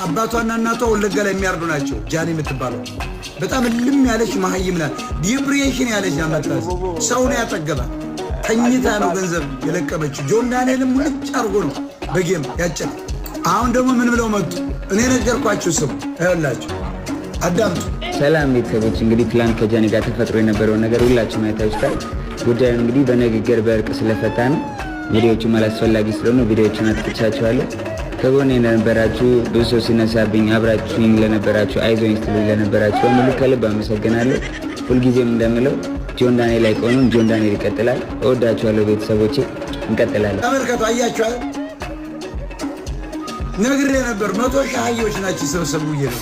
አባቷና እናቷ ወለጋ ላይ የሚያርዱ ናቸው። ጃኒ የምትባለው በጣም እልም ያለች መሀይም ናት። Depression ያለች ናት። ሰው ነው ያጠገባት። ተኝታ ነው ገንዘብ የለቀመችው። ጆን ዳንኤልም ሙልጭ አድርጎ ነው በ game ያጨነ። አሁን ደግሞ ምን ብለው መጡ? እኔ ነገርኳችሁ። ስሙ፣ ይኸውላችሁ፣ አዳምጡ። ሰላም ቤተሰቦች፣ እንግዲህ ትላንት ከጃኒ ጋር ተፈጥሮ የነበረውን ነገር ሁላችሁም አይታችሁታል። ጉዳዩን እንግዲህ በንግግር በእርቅ ስለፈታ ነው። ቪዲዮዎቹም አላስፈላጊ ስለሆኑ ቪዲዮዎቹን አጥፍቻቸዋለሁ። ከጎኔ ለነበራችሁ፣ ብዙ ሰው ሲነሳብኝ አብራችሁኝ ለነበራችሁ፣ አይዞኝ ስትሉኝ ለነበራችሁ በሙሉ ከልብ አመሰግናለሁ። ሁልጊዜም እንደምለው ጆን ዳንኤል አይቆምም፣ ጆን ዳንኤል ይቀጥላል። እወዳችኋለሁ ቤተሰቦቼ፣ እንቀጥላለን። ተመልከቱ፣ አያችኋል። ነግሬ ነበር። 100,000 አህዮች ናቸው ሰብሰቡ ነው።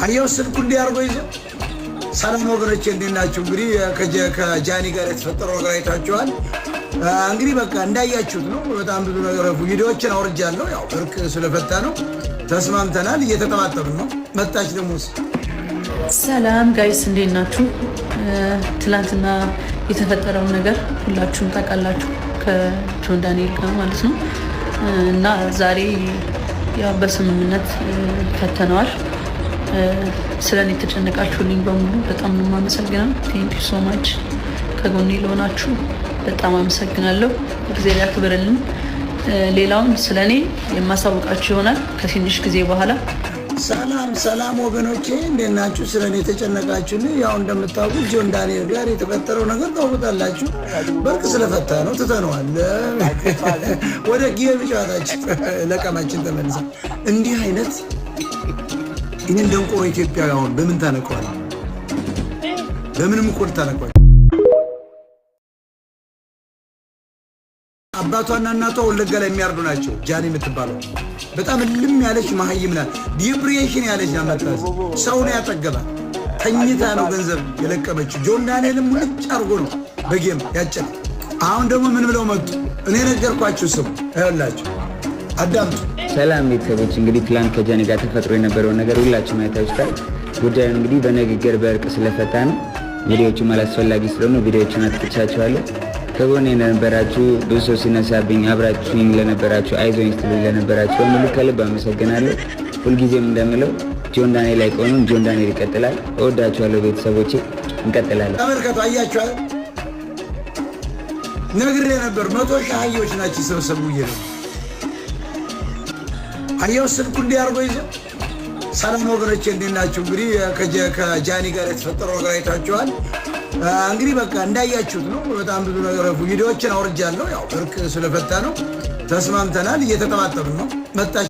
አየው ስልኩ እንዲህ አድርጎ ይዞ። ሰላም ወገኖቼ፣ እንዴት ናቸው? እንግዲህ ከጃኒ ጋር የተፈጠረው ነገር አይታችኋል። እንግዲህ በቃ እንዳያችሁት ነው። በጣም ብዙ ነገር ቪዲዮዎችን አውርጃለሁ። ያው እርቅ ስለፈታ ነው፣ ተስማምተናል፣ እየተጠባጠብን ነው። መጣች ደግሞ። ሰላም guys፣ እንዴት ናችሁ? ትላንትና የተፈጠረውን ነገር ሁላችሁም ታውቃላችሁ፣ ከጆን ዳንኤል ጋር ማለት ነው። እና ዛሬ ያው በስምምነት ፈተነዋል። ስለ እኔ የተጨነቃችሁልኝ በሙሉ በጣም ነው የማመሰግነው። Thank you so much። ከጎኔ ለሆናችሁ በጣም አመሰግናለሁ። እግዚአብሔር ያክብርልን። ሌላውን ስለ እኔ የማሳውቃችሁ ይሆናል ከትንሽ ጊዜ በኋላ። ሰላም ሰላም ወገኖቼ፣ እንዴት ናችሁ? ስለ እኔ የተጨነቃችሁልኝ፣ ያው እንደምታውቁት ጆን ዳንኤል ጋር የተፈጠረው ነገር ታውቁታላችሁ። በእርቅ ስለፈታ ነው ትተነዋል። ወደ game ጨዋታችን ለቀማችን ተመልሰን እንዲህ አይነት ይህን ደንቆሮ ኢትዮጵያዊ አሁን በምን ታነቀዋል? በምንም እኮ ልታነቀዋል። አባቷና እናቷ ወለጋ ላይ የሚያርዱ ናቸው። ጃኒ የምትባለው በጣም እልም ያለች መሀይም ናት። Depression ያለች ናት። ሰው ነው ያጠገባት። ተኝታ ነው ገንዘብ የለቀመችው። ጆን ዳንኤልም ሙልጭ አድርጎ ነው በ game ያጨነ። አሁን ደግሞ ምን ብለው መጡ? እኔ ነገርኳችሁ። ስሙ፣ ይኸውላችሁ፣ አዳምጡ። ሰላም ቤተሰቦች፣ እንግዲህ ትላንት ከጃኒ ጋር ተፈጥሮ የነበረውን ነገር ሁላችሁም አይታችሁታል። ጉዳዩን እንግዲህ በንግግር በእርቅ ስለፈታ ነው። ቪዲዮዎቹም አላስፈላጊ ስለሆኑ ቪዲዮዎቹን አጥፍቻቸዋለሁ። ከጎኔ ለነበራችሁ፣ ብዙ ሰው ሲነሳብኝ አብራችሁኝ ለነበራችሁ፣ አይዞኝ ስትሉኝ ለነበራችሁ በሙሉ ከልብ አመሰግናለሁ። ሁልጊዜም እንደምለው ጆን ዳንኤል አይቆምም፣ ጆን ዳንኤል ይቀጥላል። እወዳችኋለሁ ቤተሰቦቼ፣ እንቀጥላለን። ተመልከቱ፣ አያችኋል። ነግሬ ነበር። 100,000 አህዮች ናቸው ሰብሰቡ ነው። አየው ስልኩ እንዲህ አድርጎ ይዞ። ሰላም ወገኖቼ፣ እንዴት ናቸው? እንግዲህ ከጃኒ ጋር የተፈጠረው ነገር አይታችኋል። እንግዲህ በቃ እንዳያችሁት ነው። በጣም ብዙ ነገር ቪዲዮዎችን አውርጃለሁ። ያው እርቅ ስለፈታ ነው፣ ተስማምተናል፣ እየተጠባጠብን ነው። መጣች።